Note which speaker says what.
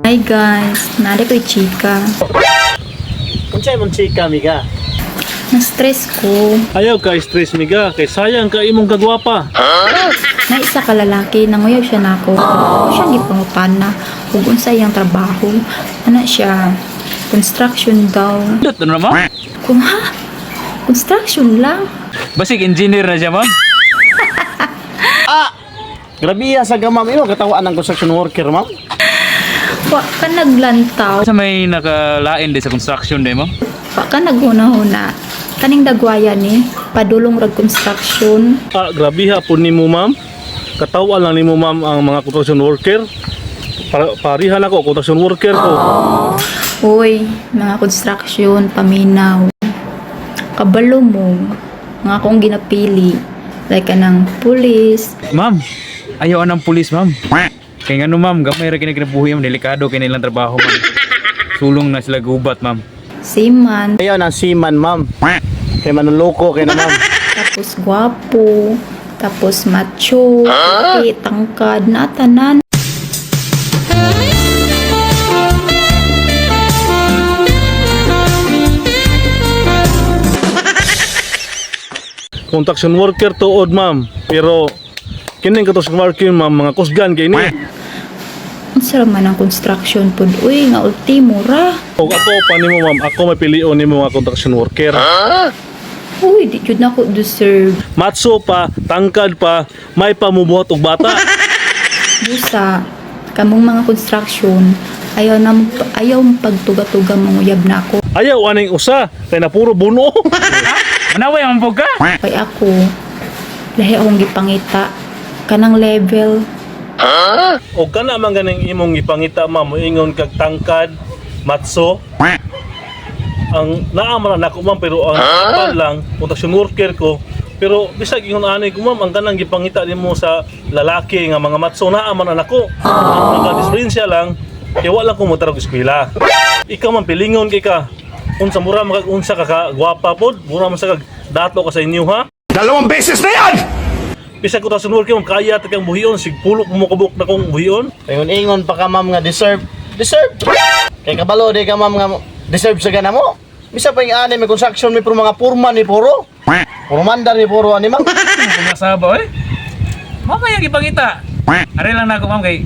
Speaker 1: Hi guys, nari ko'y chika.
Speaker 2: Unsay man chika, miga?
Speaker 1: Na-stress ko.
Speaker 3: Ayaw ka stress, miga, kay sayang ka imong kagwapa.
Speaker 1: Na isa ka lalaki, nanguyab siya nako. Ako siyang gipangutana ug unsa iyang trabaho. Ana siya, construction daw.
Speaker 4: Dot ano na, ma'am?
Speaker 1: Kung ha? Construction lang.
Speaker 4: Basig engineer na siya, ma'am.
Speaker 2: Grabe sa ka, ma'am. Imo katawaan ng construction worker, ma'am.
Speaker 1: Wa ka naglantaw.
Speaker 4: Sa may nakalain di sa construction di, ma'am.
Speaker 1: Wa ka naghuna-huna. Kaning dagwaya ni, padulong rag construction.
Speaker 3: Ah, grabe ha po nimo, ma'am. Katawan lang nimo, ma'am, ang mga construction worker. Parihan ako, construction worker ko.
Speaker 1: Uy, mga construction, paminaw. Kabalo mo, mga akong ginapili. Like kanang pulis.
Speaker 4: Ma'am, ayaw anang pulis, ma'am. Kay ngano, ma'am, gamay ra kini kinabuhi, ma'am, delikado kay nilang trabaho, ma'am. Sulong na sila gubat, ma'am.
Speaker 1: Seaman,
Speaker 2: Ayaw ng seaman, ma'am. Kay manuloko kay na, ma'am.
Speaker 1: tapos gwapo, tapos macho, puti, tangkad, natanan.
Speaker 3: Construction worker tuod, ma'am. Pero kining construction worker, ma'am, mga kusgan kay ni.
Speaker 1: Unsa ra man ang construction pud uy nga ultimo ra.
Speaker 3: Og ako pa nimo, ma'am, ako may pilion nimo nga construction worker.
Speaker 1: Uy, di jud nako deserve.
Speaker 3: Matso pa, tangkad pa, may pamubuhat og bata.
Speaker 1: Busa, kamong mga construction, ayaw na ayaw pagtuga-tuga manguyab nako.
Speaker 3: Ayaw aning usa kay na puro buno.
Speaker 4: Manaway man po ka?
Speaker 1: Kay ako, lahi akong gipangita kanang level.
Speaker 3: O kana man ganing imong gipangita, ma'am, moingon kag tangkad, matso. Ang naa man na nako, ma'am, pero ang huh? lang construction worker ko. Pero bisag ingon ani ko, ma'am, ang kanang gipangita nimo sa lalaki nga mga matso, naa man na nako. Ang nagka-diferensya lang kay wala ko motarog eskwela. Ikaw, ma'am, pilingon kay ka. Unsa mura man kag unsa ka ka gwapa pod, mura man sa kag dato ka sa inyo ha.
Speaker 5: 2 beses na yan!
Speaker 3: Bisag construction worker, ma'am, kaya ta kang buhion sig pulo mo kabuk na kong buhion.
Speaker 2: Ingon-ingon pa ka, ma'am, nga deserve. Deserve! Kay kabalo di ka, ma'am, nga deserve sa gana mo. Bisa pa yung ani, may construction, may puro mga purman ni puro. Purmandar ni puro, ani, ma'am.
Speaker 4: Kung nasaba, oy. Ma'am, kaya gipangita. Are lang nako, ma'am, kay